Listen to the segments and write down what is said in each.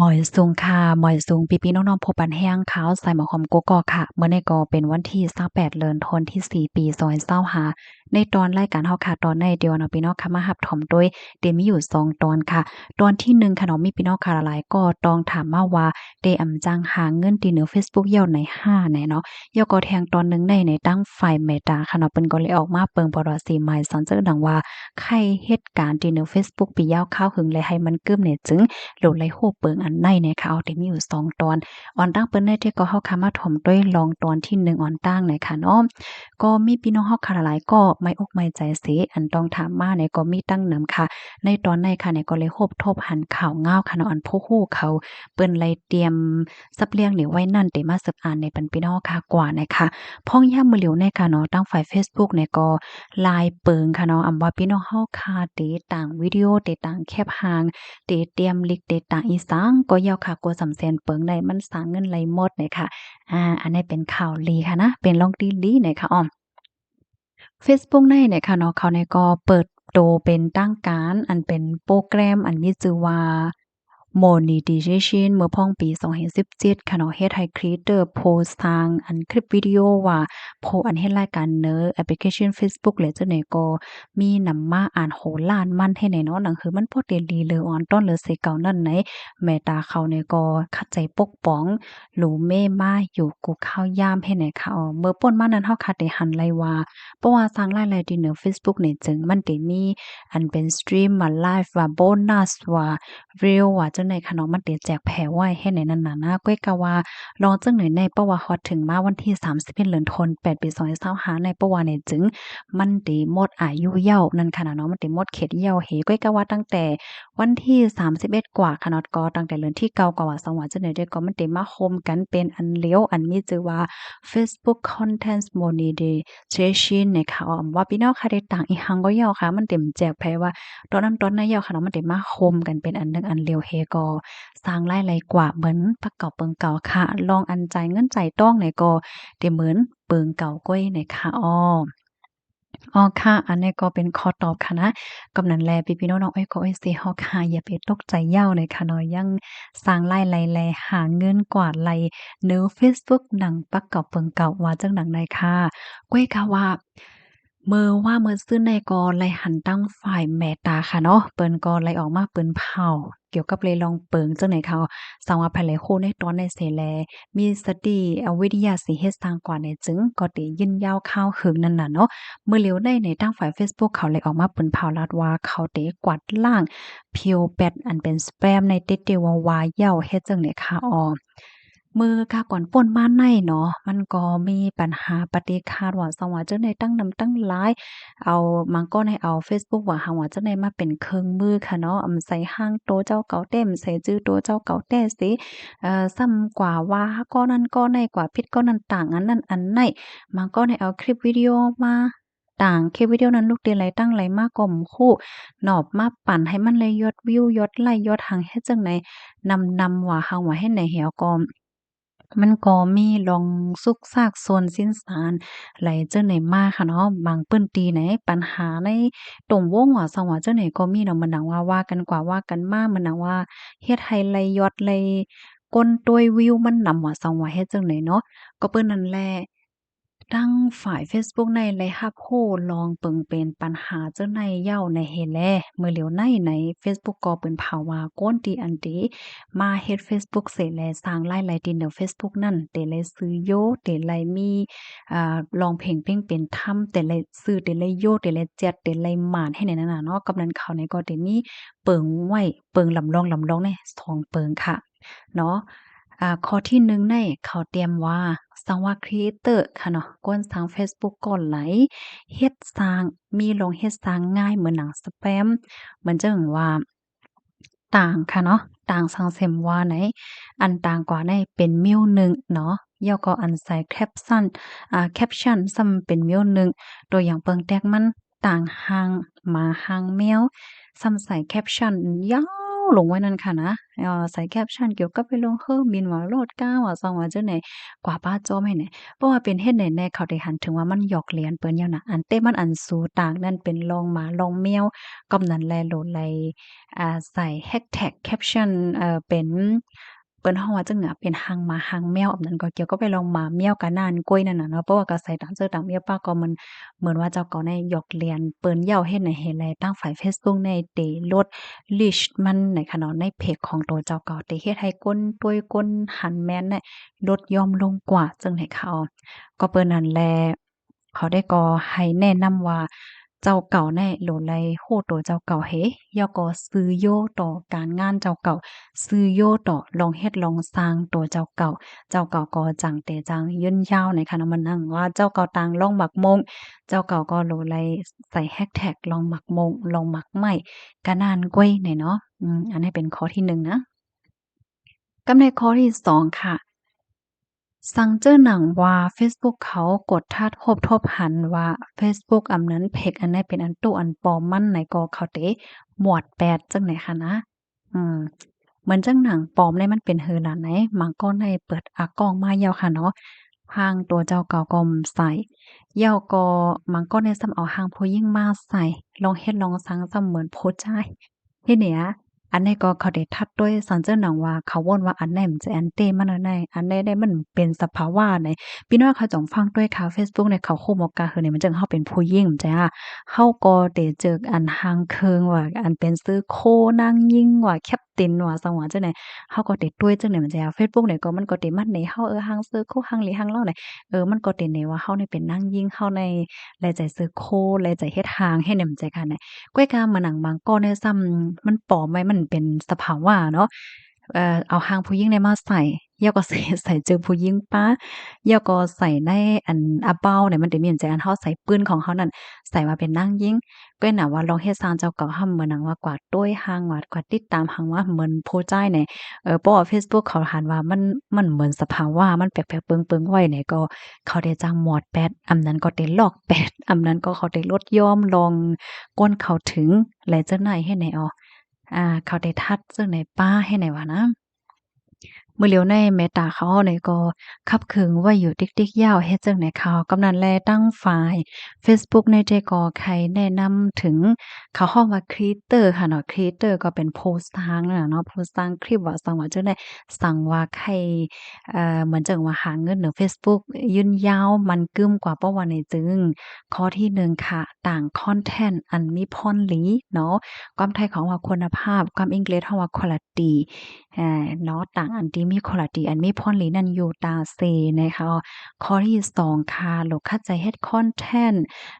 ໝອຍສູງຄ່ະ ໝອຍສູງພີ່ໆນ້ອງໆຜູ້ປັນແຮງ ຂ່າວສາຍໝາຍຄວາມກົກກອກຄ່ະ. ມື້ນີ້ກໍເປັນວັນທີຊາວແປດ ເດືອນທັນວາທີສີ່ ປີສອງພັນຊາວຫ້າ. ໃນຕອນລາຍການເຮົາຄ່ະ ຕອນໃນດຽວເນາະ ພີ່ນ້ອງຄ່ະ ມາຮັບຊົມໂດຍ ເດມີຢູ່ສອງຕອນຄ່ະ. ຕອນທີໜຶ່ງຄ່ະເນາະ ມີພີ່ນ້ອງຄ່ະຫຼາຍໆກໍຕ້ອງຖາມມາວ່າ ເດອຳຈັ່ງຫາເງິນທີ່ເໜືອເຟສບຸກແລ້ວໃນຫາແນ່ເນາະ. ແລ້ວກໍແທງຕອນໜຶ່ງໃນ ໃນທາງຝ່າຍເມຕາຄ່ະເນາະ ເພິ່ນກໍເລີຍອອກມາເບິ່ງ ບໍ່ວ່າຊິໝາຍສານເຊິ່ງດັງວ່າ ໃຜເຮັດການທີ່ເໜືອເຟສບຸກປີຍາວຄາວຫຶງ ແລະ ໃຫ້ມັນກຶ້ມແນ່ຈຶ່ງ ໂລດໄລໂຮເບິ່ງອັນໃນແນ່ຄ່ະ. ເອົາ ເດມີຢູ່ສອງຕອນ ອອນຕັ້ງເປີດໃນເດກໍເຮົາຄ່ະມາຖົມດ້ວຍລອງຕອນທີໜຶ່ງອອນຕັ້ງແນ່ຄ່ະເນາະ. ກໍມີພີ່ນ້ອງເຮົາຄ່ະຫຼາຍໆກໍໄໝ້ອົກໄໝ້ໃຈເສ ອັນຕ້ອງຖາມມາແນ່ກໍມີຕັ້ງນຳຄ່ະ. ໃນຕອນໃນຄ່ະແນ່ກໍເລີຍຮົບທົບຫັນຂ່າວງາວຄ່ະເນາະ ອັນຜູ້ຮູ້ເຂົາເພິ່ນໄດ້ຕຽມ ສັບລຽງນີ້ໄວ້ນັ້ນ ເດມາສືບອ່ານໃນປັນພີ່ນ້ອງເຮົາຄ່ະກວ່າແນ່ຄ່ະ. ພ້ອມຍາມມື້ຫຼຽວໃນຄ່ະເນາະ ທາງຝ່າຍເຟສບຸກນີ້ກໍຫຼາຍເປີງຄ່ະເນາະ ອຳວ່າພີ່ນ້ອງເຮົາຄ່ະເດຕາງວິດີໂອ ເດຕາງແຄບຮ່າງ ເດຕຽມລິກ ເດຕາງອີ່ສັງກໍຢາວຄ່ະ ກວ່າສາມແສນເປີງໃນ ມັນສ້າງເງິນໄດ້ໝົດແນ່ຄ່ະ. ອາ ອັນນີ້ເປັນຂ່າວດີຄ່ະນະ ເປັນເລື່ອງທີ່ດີແນ່ຄ່ະອອມ. ເຟສບຸກໃນ ໃນຄ່ະເນາະ ເຂົານີ້ກໍເປີດໂຕເປັນທາງການ ອັນເປັນໂປຣແກຣມ ອັນມີຊື່ວ່າ Monetization ເມື່ອພອງປີສອງພັນສິບເຈັດຄ່ະເນາະ ເຮັດໃຫ້ creator ຜູ້ສ້າງອັນຄລິບວິດີໂອວ່າ ຜູ້ອັນເຮັດລາຍການເນີແອັບພລິເຄຊັນເຟສບຸກ ແລະ ຈັ່ງໃດກໍມີນຳມາອ່ານໂຫລານມັນເຮັດໃຫ້ເນາະ ໜັງສືມັນພໍເດລີເລີອອນຕອນເລີເສເກົ່ານັ້ນໃນ ເມຕາເຂົານີ້ກໍຂັດໃຈປົກປ້ອງ ລູເມມາຢູ່ກູ່ຂ່າວຍາມເຮັດໃຫ້ເຂົາ ເມື່ອປົ້ນມານັ້ນເຮົາຄາດໄດ້ຫັນໄດ້ວ່າ ເພາະວ່າສ້າງລາຍໄດ້ທີ່ເໜືອເຟສບຸກນີ້ຈຶ່ງ ມັນໄດ້ມີອັນເປັນສະຕຣີມວ່າ ໄລຟ໌ວ່າ ໂບນັສວ່າ ຣີວວ່າ ຈັ່ງໃດຂະເນາະ ມັນໄດ້ແຈກແຜ່ໄວ້ເຮັດໃຫ້ນັ້ນນະນະ ກ້ອຍກະວ່າລອງຈັ່ງໃດແນ່ ເພາະວ່າຮອດເຖິງມາວັນທີສາມສິບເອັດ ເດືອນທັນວາ ແປດ ປີສອງພັນຊາວຫ້າໃນ ເພາະວ່າແນ່ຈຶ່ງ ມັນໄດ້ໝົດອາຍຸແລ້ວນັ້ນຂະນະເນາະ ມັນໄດ້ໝົດເຂດແລ້ວເຮ ກ້ອຍກະວ່າຕັ້ງແຕ່ ວັນທີສາມສິບເອັດກວ່າຂະເນາະ ກໍຕັ້ງແຕ່ເດືອນທີເກົ້າກວ່າວ່າ ສັງວ່າຈັ່ງໃດເດ ກໍມັນໄດ້ມາໂຮມກັນເປັນອັນລຽວ ອັນມີຊື່ວ່າ Facebook Content Monetization ນີ້ຄ່ະ ອອມວ່າພີ່ນ້ອງຄ່ະໄດ້ຕາງອີ່ຫຍັງກໍຢ່າຄ່ະ ມັນໄດ້ແຈກແຜ່ວ່າຕອນນັ້ນຕອນໃດຢ່າຄ່ະເນາະ ມັນໄດ້ມາໂຮມກັນເປັນອັນໜຶ່ງອັນລຽວເຮ ກໍສ້າງລາຍໄດ້ກວ່າເໝືອນປັກເກົ່າເປີງເກົ່າຄ່ະ ລອງອັນຈ່າຍເງິນຈ່າຍຕອງນີ້ກໍໄດ້ເໝືອນເປີງເກົ່າກ້ອຍນີ້ຄ່ະ ອອມ. ອໍ ຄ່ະ ອັນນີ້ກໍເປັນຂໍ້ຕອບຄ່ະນະ ກຳນັ້ນແຫຼະ ພີ່ໆນ້ອງໆ ເອີຍ ກໍເອີຍຊິ ເຮົາຄ່ະ ຢ່າໄປຕົກໃຈຍາວເລີຍຄ່ະເນາະ ຍັງສ້າງລາຍໄດ້ ແລະ ຫາເງິນກວ່າໄດ້ເນີເຟສບຸກ ໜັງປັກເກົ່າເປີງເກົ່າ ວ່າຈັ່ງນັ້ນໄດ໋ຄ່ະ. ກ້ອຍກະວ່າ ເມື່ອວານເມື່ອຊືນໃດກໍໄດ້ຫັນທາງຝ່າຍເມຕາຄ່ະເນາະ ເພິ່ນກໍໄດ້ອອກມາເປິດເຜີາ ກ່ຽວກັບເລື່ອງເປີງຈັ່ງໃດເຂົາ ສັງວ່າໃຜໄດ້ຮູ້ໃນຕອນໃດເສແລ ມີສະຕິ ອາ ວິທະຍາຊິເຮັດສ້າງກວ່າແນ່ຈຶ່ງ ກໍໄດ້ຢືນຍາວຄາວເຫິງນັ້ນນະເນາະ. ມື້ຫຼຽວໃນ ໃນທາງຝ່າຍເຟສບຸກເຂົາໄດ້ອອກມາເປິດເຜີາລາດວ່າ ເຂົາໄດ້ກວາດລ້າງຜິວແປດ ອັນເປັນສະແປມໃນເຕເຕວາວາ ແລ້ວເຮັດຈັ່ງໃດຄ່ະ ອອມ. ມື້ກາກອນປົ້ນມາໃນເນາະ ມັນກໍມີປັນຫາປະຕິຂັດວ່າ ສັງວ່າຈັ່ງໃດຕັ້ງນຳຕັ້ງຫຼາຍ ເອົາ ບາງກໍໃຫ້ເອົາເຟສບຸກວ່າ ຫາວ່າຈັ່ງໃດມາເປັນເຄື່ອງມືຄ່ະເນາະ ອຳໃສ່ຮ່າງໂຕເຈົ້າເກົ່າແຕ້ ອຳໃສ່ຈື່ໂຕເຈົ້າເກົ່າແຕ້ຊິ ເອີ ຊ້ຳກວ່າວ່າກໍນັ້ນກໍໃນ ກວ່າຜິດກໍນັ້ນ ຕ່າງອັນນັ້ນອັນໃນ ບາງກໍໃຫ້ເອົາຄລິບວິດີໂອມາ ຕ່າງຄລິບວິດີໂອນັ້ນລູກເດໄລຕັ້ງໄລມາກໍບໍ່ຮູ້ເນາະ ມາປັ່ນໃຫ້ມັນໄລຍອດວິວ ຍອດໄລ ຍອດຫຍັງ ເຮັດຈັ່ງໃດນຳນຳວ່າ ຫາວ່າເຮັດໃດແລ້ວກໍ ມັນກໍມີລອງຊຸກຊາກຊົນຊິນສານໄລຈັ່ງໃດມາຄ່ະເນາະ. ບາງພື້ນທີ່ໃນ ປັນຫາໃນຕົງວົງວ່າ ສັງວ່າຈັ່ງໃດກໍມີເນາະ ເໝືອນດັ່ງວ່າ ວ່າກັນກວ່າວ່າກັນມາ ເໝືອນດັ່ງວ່າເຮັດໃຫ້ໄລຍອດ ໄລຄົນໂຕຍວິວມັນນຳວ່າ ສັງວ່າເຮັດຈັ່ງໃດເນາະ. ກໍເປັນນັ້ນແຫຼະ ທາງຝ່າຍເຟສບຸກໃນໄດ້ຮັບຮູ້ລອງເປີງເປັນປັນຫາເຈົ້າໃນເຍົາໃນເຮແລ ມື້ຫຼຽວໃນ ໃນເຟສບຸກກໍເປີນເຜີາວ່າ ຄົນທີ່ອັນເດມາເຮັດເຟສບຸກເສແລ ສ້າງລາຍໄດ້ທີ່ເໜືອເຟສບຸກນັ້ນ ເດໄດ້ຊື່ໂຍ ເດໄດ້ມີ ອາ ຮ້ອງເພງເພງເປັນທຳ ເດໄດ້ຊື່ ເດໄດ້ໂຍ ເດໄດ້ແຈັດ ເດໄດ້ໝານ ເຮັດແນວນັ້ນນະເນາະ. ກຳນັ້ນເຂົານີ້ກໍໄດ້ມີເປີງໄວ້ ເປີງລຳລອງ ລຳລອງໃນສອງເປີງຄ່ະ ເນາະ. ອາ ຂໍ້ທີໜຶ່ງໃນ ເຂົາຕຽມວ່າ ສັງວ່າຄຣີເອເຕີຄ່ະເນາະ ກວນສ້າງເຟສບຸກກໍໄດ້ເຮັດສ້າງ ມີລອງເຮັດສ້າງງ່າຍເໝືອນໜັງສະແປມ ເໝືອນຈັ່ງວ່າ ຕ່າງຄ່ະເນາະ ຕ່າງສັງເສັມວ່າໃນ ອັນຕ່າງກວ່າໃນເປັນມິວໜຶ່ງເນາະ ແລ້ວກໍອັນໃສ່ແຄັບຊັນ ອາ ແຄັບຊັນຊ້ຳເປັນມິວໜຶ່ງ ຕົວຢ່າງເບິ່ງແຕ່ງມັນ ຕ່າງຮ່າງໝາຮ່າງແມວ ຊ້ຳໃສ່ແຄັບຊັນຍາວ ລົງໄວ້ນັ້ນຄ່ະນະ. ເອີ ໃສ່ແຄັບຊັນກ່ຽວກັບເລື່ອງເຮີ ມິນວ່າໂລດກ້າ ວ່າຊັ້ນວ່າຈັ່ງໃດ ກວ່າປ້າຈ້ອມໃຫ້ແນ່. ເພາະວ່າເປັນເຮັດໃດແນ່ ເຂົາໄດ້ຫັນເຖິງວ່າມັນຢອກຫຼຽນເປີນຍາວນະ. ອັນເຕະມັນອັນສູຕາງນັ້ນເປັນລອງໝາລອງແມວ ກຳນັ້ນແລໂຫຼດໄລ ອ່າ ໃສ່ແຮັດແທັກແຄັບຊັນ ເອີ ເປັນ ເພິ່ນຮ້ອງວ່າຈັ່ງໃດ ເປັນຫາງໝາຫາງແມວ ອັນນັ້ນກໍກ່ຽວກັບໄປລອງໝາແມວກະນານກ້ວຍນັ້ນນະເນາະ. ເພາະວ່າກໍໃສ່ຕາມເຈີຕາມເມວປາກໍມັນ ເໝືອນວ່າເຈົ້າເກົ່າໃນຢອກຫຼຽນເປີນຍາວເຮັດໃນເຫດໃດ ທາງຝ່າຍເຟສບຸກໃນເຕະລົດລິດມັນໃນຂະເນາະ ໃນເພຈຂອງໂຕເຈົ້າເກົ່າ ເຕະເຮັດໃຫ້ຄົນຕົວຄົນຫັນແມ່ນໃນລົດຢ່ອມລົງກວ່າ ຈັ່ງໃດເຂົາ ກໍເປີນນັ້ນແລ ເຂົາໄດ້ກໍໃຫ້ແນະນຳວ່າ ເຈົ້າເກົ່າໃນໂຫຼດໄລຮູ້ໂຕເຈົ້າເກົ່າເຮ ແລ້ວກໍຊື່ໂຍຕໍ່ການງານເຈົ້າເກົ່າ ຊື່ໂຍຕໍ່ລອງເຮັດລອງສ້າງໂຕເຈົ້າເກົ່າ ເຈົ້າເກົ່າກໍຈັ່ງແຕ່ຈັ່ງຍືນຍາວໃນຂະນະ ມັນຫຍັງວ່າເຈົ້າເກົ່າຕ່າງລອງໝາກມົງ ເຈົ້າເກົ່າກໍໂຫຼດໄລໃສ່ແຮັດແທັກລອງໝາກມົງ ລອງໝາກໄມ້ກະນານກ້ວຍແນ່ເນາະ. ອືມ ອັນນີ້ເປັນຂໍ້ທີໜຶ່ງນະ. ກັບໃນຂໍ້ທີສອງຄ່ະ ສັງເຈີໜັງວ່າເຟສບຸກເຂົາກວດທັດຮົບທົບຫັນວ່າເຟສບຸກອຳນັ້ນ ເພຈອັນໃດເປັນອັນຕູ້ອັນປອມມັນໃນກໍເຂົາເຕະໝວດແປດ ຈັ່ງໃດຫັ້ນນະ. ອືມ ເໝືອນຈັ່ງໜັງປອມໃນມັນເປັນເຮີລະໃນ ມັງກໍໃນເປີດອາກ້ອງມາແລ້ວຄ່ະເນາະ ຮ່າງຕົວເຈົ້າເກົ່າກໍໃສ່ ແລ້ວກໍມັງກໍໃນຊ້ຳເອົາຮ່າງຜູ້ຍິງມາໃສ່ ລອງເຮັດລອງສ້າງຊ້ຳເໝືອນຜູ້ຊາຍ ເຮັດແນວ ອັນໃດກໍເຂົາໄດ້ທັດດ້ວຍສັນເຈີໜັງວ່າ ເຂົາໂຫວນວ່າອັນໃດມັນຈະອັນເຕມັນອັນໃດ ອັນໃດໄດ້ມັນເປັນສະພາວະໃດ. ພີ່ນ້ອງເຂົາຈົ່ງຟັງດ້ວຍຂ່າວເຟສບຸກໃນເຂົາໂຄໝອກກາຄືໃນມັນຈັ່ງເຮົາເປັນຜູ້ຍິງຈັ່ງ ເຮົາກໍໄດ້ເຈີອັນຮ່າງເຄີງວ່າ ອັນເປັນເສື້ອໂຄນາງຍິງວ່າ ແຄັບຕິນວ່າ ສັງວ່າຈັ່ງໃດ ເຮົາກໍໄດ້ດ້ວຍຈັ່ງໃດມັນຈັ່ງ ເຟສບຸກໃດກໍມັນກໍໄດ້ມາໃນເຮົາ ເອີ ຮ່າງເສື້ອໂຄຮ່າງຫຼີ່ຮ່າງເລົ່າໃດ ເອີ ມັນກໍໄດ້ໃນວ່າເຮົາໃນເປັນນາງຍິງ ເຮົາໃນ ແລໃຈເສື້ອໂຄ ແລໃຈເຮັດຮ່າງ ເຮັດແນວມັນຈັ່ງຫັ້ນນະ. ກ້ວຍກາມັນຫຍັງມັງກໍໃນຊ້ຳມັນປອມໄວ້ ມັນເປັນສະພາວະເນາະ ເອີ ເອົາຮ່າງຜູ້ຍິງໃດມາໃສ່ ແລ້ວກໍໃສ່ ໃສ່ເຈີຜູ້ຍິງປາ ແລ້ວກໍໃສ່ໃນອັນອາເບົາໃດ ມັນໄດ້ມີອັນໃຈ ອັນເຮົາໃສ່ປຶ້ນຂອງເຮົານັ້ນ ໃສ່ວ່າເປັນນາງຍິງ ກໍນະວ່າລອງເຮັດສ້າງເຈົ້າເກົ່າ ເຮົາເໝືອນຫຍັງວ່າກວາດໂຕຍຮ່າງວ່າກວາດຕິດຕາມຮ່າງວ່າເໝືອນຜູ້ຊາຍໃນ ເອີ ເພາະວ່າເຟສບຸກເຂົາຫັນວ່າມັນ ມັນເໝືອນສະພາວະ ມັນແປກໆເປິງໆໄວ້ໃນ ກໍເຂົາໄດ້ຈ້າງໝວດແປດ ອຳນັ້ນກໍໄດ້ລອກແປດ ອຳນັ້ນກໍເຂົາໄດ້ລົດຢ່ອມລອງກວນເຂົ້າເຖິງ ແລຈັ່ງໃດເຮັດໃນ ອາ ເຂົາໄດ້ທັດເຊິ່ງໃນປ່າເຮັດໃນວ່ານະ. ມື້ຫຼຽວໃນເມຕາເຂົາເຮົາໃນກໍຂັບເຄື່ອນໄວ້ຢູ່ຕິກໆຍາວ ເຮັດຈັ່ງໃດເຂົາ ກຳນັ້ນແລ ທາງຝ່າຍເຟສບຸກໃນເດກໍໃຫ້ແນະນຳເຖິງ ເຂົາຮ້ອງວ່າຄຣີເອເຕີຄ່ະເນາະ ຄຣີເອເຕີກໍເປັນຜູ້ສ້າງນັ້ນນະເນາະ ຜູ້ສ້າງຄລິບວ່າ ສັງວ່າຈັ່ງໃດ ສັງວ່າໃຫ້ ເອີ ເໝືອນຈັ່ງວ່າຫາເງິນໃນເຟສບຸກຍືນຍາວໝັ້ນກຶ້ມກວ່າ ເພາະວ່າໃນຈຶ່ງ ຂໍ້ທີໜຶ່ງຄ່ະ ຕ່າງຄອນເທັນອັນມີພອນຫຼີເນາະ ຄວາມໄທເຂົາວ່າຄຸນນະພາບ ຄວາມອັງກິດເຮົາວ່າ quality ເນາະ ຕ່າງອັນທີ່ມີ quality ອັນມີພອນຫຼີນັ້ນຢູ່ຕາເຊໃນເຂົາ. ຂໍ້ທີສອງຄ່ະ ໂລກຄັດໃຈເຮັດຄອນເທັນ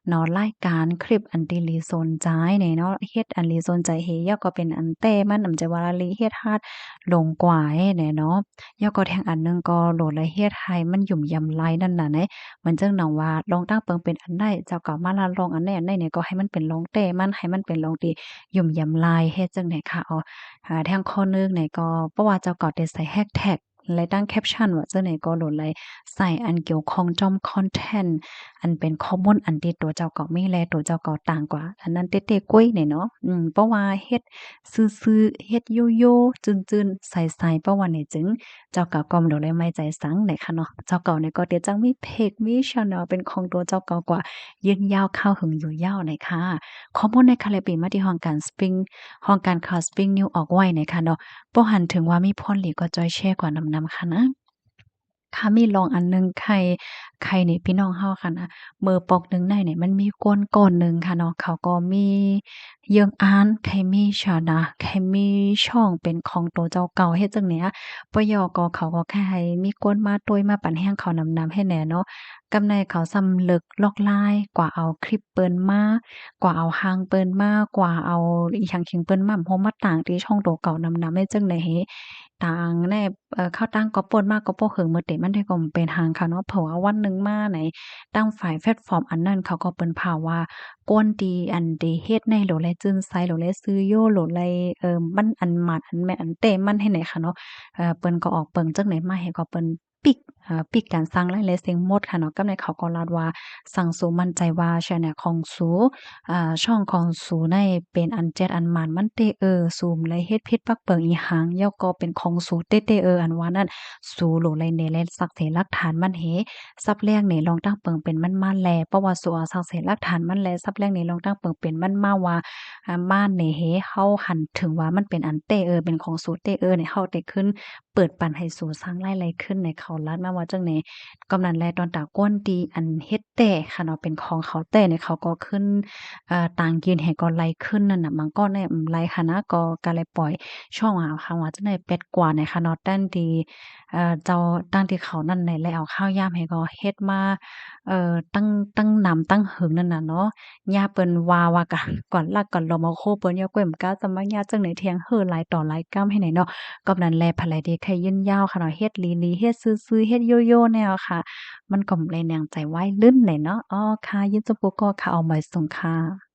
ເນາະ ລາຍການຄລິບອັນທີ່ຫຼີສົນໃຈໃນເນາະ ເຮັດອັນຫຼີສົນໃຈເຮ ແລ້ວກໍເປັນອັນແຕ່ມັນ ອຳຈະວ່າລະລີເຮັດຮາດລົງກວ່າແນ່ເນາະ. ແລ້ວກໍແທ່ງອັນໜຶ່ງກໍໂຫຼດລະເຮັດໃຫ້ມັນຫຍຸ້ມຢຳລາຍນັ້ນນະ ເໝືອນຈັ່ງໜັງວ່າລອງຕັ້ງເປິງເປັນອັນໃດ ເຈົ້າກໍມາລະລອງອັນໃດອັນໃດນີ້ ກໍໃຫ້ມັນເປັນລອງແຕ່ມັນ ໃຫ້ມັນເປັນລອງທີ່ຫຍຸ້ມຢຳລາຍ ເຮັດຈັ່ງໃດຄ່ະ ເອົາ ແທ່ງຂໍ້ໜຶ່ງນີ້ກໍ ເພາະວ່າເຈົ້າກໍໄດ້ໃສ່ແຮັດແທັກ ແລະ ຕັ້ງແຄັບຊັນວ່າຈັ່ງໃດ ກໍໂຫຼດລະໃສ່ອັນກ່ຽວຂ້ອງຈອມຄອນເທັນ ອັນເປັນຂໍ້ມູນອັນທີ່ຕົວເຈົ້າກໍມີ ແລະ ຕົວເຈົ້າກໍຕ່າງກວ່າອັນນັ້ນເຕໆກ້ວຍນີ້ເນາະ. ອືມ ເພາະວ່າເຮັດຊື່ໆ ເຮັດໂຢໆ ຈືນໆ ໃສໆ ເພາະວ່ານີ້ຈຶ່ງ ເຈົ້າກໍກຳລັງໄດ້ໄວ້ໃຈສັງໃນຂະເນາະ ເຈົ້າເກົ່ານີ້ກໍເດຈັ່ງມີເພຈ ມີແຊນແນວເປັນຂອງຕົວເຈົ້າເກົ່າກວ່າ ຍືນຍາວຄາວເຖິງຢູ່ຍາວໃນຄ່ະ. ຂໍ້ມູນໃນຄ່ະ ແລະ ປີມາທີ່ຫ້ອງການ Spring ຫ້ອງການຂ່າວ Spring News ອອກໄວ້ໃນຄ່ະເນາະ ບໍ່ຫັນເຖິງວ່າມີພອນຫຼີກໍຈ່ອຍແຊກວ່ານຳໆຄ່ະນະ. ຄ່ະ ມີລອງອັນໜຶ່ງ ໄຄ ໄຄນີ້ພີ່ນ້ອງເຮົາຄ່ະນະ ເມື່ອປອກໜຶ່ງໃນນີ້ ມັນມີກວນກ້ອນໜຶ່ງຄ່ະເນາະ ເຂົາກໍມີ ເຍືອງອ່ານ ໃຄມີຊານາ ໃຄມີຊ່ອງເປັນຂອງໂຕເຈົ້າເກົ່າ ເຮັດຈັ່ງໃດ ປະໂຫຍດກໍເຂົາກໍໃຄໃຫ້ມີກວນມາຕ່ວຍມາປັນແຮງເຂົານຳໆ ເຮັດແນວເນາະ. ກຳໃນເຂົາຊ້ຳເລິກລອກລາຍ ກວ່າເອົາຄລິບເພິ່ນມາ ກວ່າເອົາຮ່າງເພິ່ນມາ ກວ່າເອົາອີ່ຫຍັງຂອງເພິ່ນມາ ໂຮມມາຕັ້ງທີ່ຊ່ອງໂຕເກົ່ານຳໆ ເຮັດຈັ່ງໃດໃຫ້ຕ່າງແນບ ເອີ ເຂົ້າຕັ້ງກໍປ່ນມາກໍບໍ່ເຖິງມື້ເຕັມ ມັນໄດ້ກໍເປັນຫາງເຂົາເນາະ ເພາະວ່າວັນໜຶ່ງມາໃນ ຕັ້ງຝ່າຍແພລດຟອມອັນນັ້ນ ເຂົາກໍເພິ່ນພາວວ່າ ກວນທີ່ອັນໄດ້ເຮັດໃນໂຫຼແລຈືນໃສ ໂຫຼແລຊື່ໂຢ ໂຫຼແລ ເອີ ມັນອັນໝາດອັນແມ່ນອັນແຕ້ມັນໃຫ້ໃນຂະເນາະ ເອີ ເພິ່ນກໍອອກເປິງຈັ່ງໃດມາໃຫ້ກໍເພິ່ນປິກ ເອີ ປິດການສ້າງລາຍໄດ້ເຊິ່ງໝົດຄ່ະເນາະ. ກັບໃນເຂົາກໍລາດວ່າ ສັງສູໝັ້ນໃຈວ່າ channel ຂອງສູ ເອີ ຊ່ອງຂອງສູໃນເປັນອັນແຈດອັນໝານມັນເຕເອີ ສູບໍ່ໄດ້ເຮັດຜິດປັກເປິງອີ່ຫຍັງ ແລ້ວກໍເປັນຂອງສູເຕເອີ ອັນວ່ານັ້ນ ສູໂລໄລເນ ແລະ ສັກເສຫຼັກຖານມັນເຮ ສັບແລ້ງເນ ລອງຕັ້ງເປິງເປັນມັນມາແລ ເພາະວ່າສູເອົາສັກເສຫຼັກຖານມັນແລ ສັບແລ້ງເນ ລອງຕັ້ງເປິງເປັນມັນມາວ່າ ອາ ມາເນເຮ ເຮົາຫັ້ນເຖິງວ່າມັນເປັນອັນເຕເອີ ເປັນຂອງສູເຕເອີເນ ເຮົາເຕຂຶ້ນ ເປີດປັນໃຫ້ສູສ້າງລາຍໄດ້ຂຶ້ນໃນ ເຂົາລາດມາວ່າຈັ່ງໃດ. ກໍນັ້ນແຫຼະ ຕອນຕາກ່ອນທີ່ອັນເຮັດແຕ່ຄ່ະເນາະ ເປັນຂອງເຂົາແຕ່ນີ້ ເຂົາກໍຂຶ້ນ ເອີ ຕາງຢືນໃຫ້ກໍໄລ່ຂຶ້ນນັ້ນນະ ບາງກ້ອນນີ້ ອາ ໄລ່ຫັ້ນນະ ກໍ ກໍໄລ່ປ່ອຍຊ່ອງຫາ ຫາວ່າຈັ່ງໃດ ແປດກວ່ານີ້ຄ່ະເນາະ ຕັ້ງທີ່ ເອີ ເຈົ້າ ຕັ້ງທີ່ເຂົານັ້ນແຫຼະ ໄລ່ເອົາຂ່າວຢາມໃຫ້ກໍເຮັດມາ ເອີ ຕັ້ງ ຕັ້ງນານຕັ້ງເຫິງນັ້ນນະເນາະ. ຍາເພິ່ນວ່າ ວ່າກະກວນລັກກວນລອມເອົາໂຄເພິ່ນ ຍາເພິ່ນກະຈະມາຍາຈັ່ງໃດ ແທງເຮີຫຼາຍຕໍ່ຫຼາຍກຳໃຫ້ໃນເນາະ. ກໍນັ້ນແຫຼະ ໃຜທີ່ໃຄ່ຍືນຍາວຄ່ະເນາະ ເຮັດລີໆ ເຮັດຊື່ໆ ເຮັດໂຢໆແນວຄ່ະ ມັນກໍບໍ່ໄດ້ແນງໃຈວາຍລຸ້ນໃດເນາະ. ອໍ ຄ່ະ ຍິນດີທຸກຄົນກໍຄ່ະ ອອກມາສົ່ງຄ່ະ.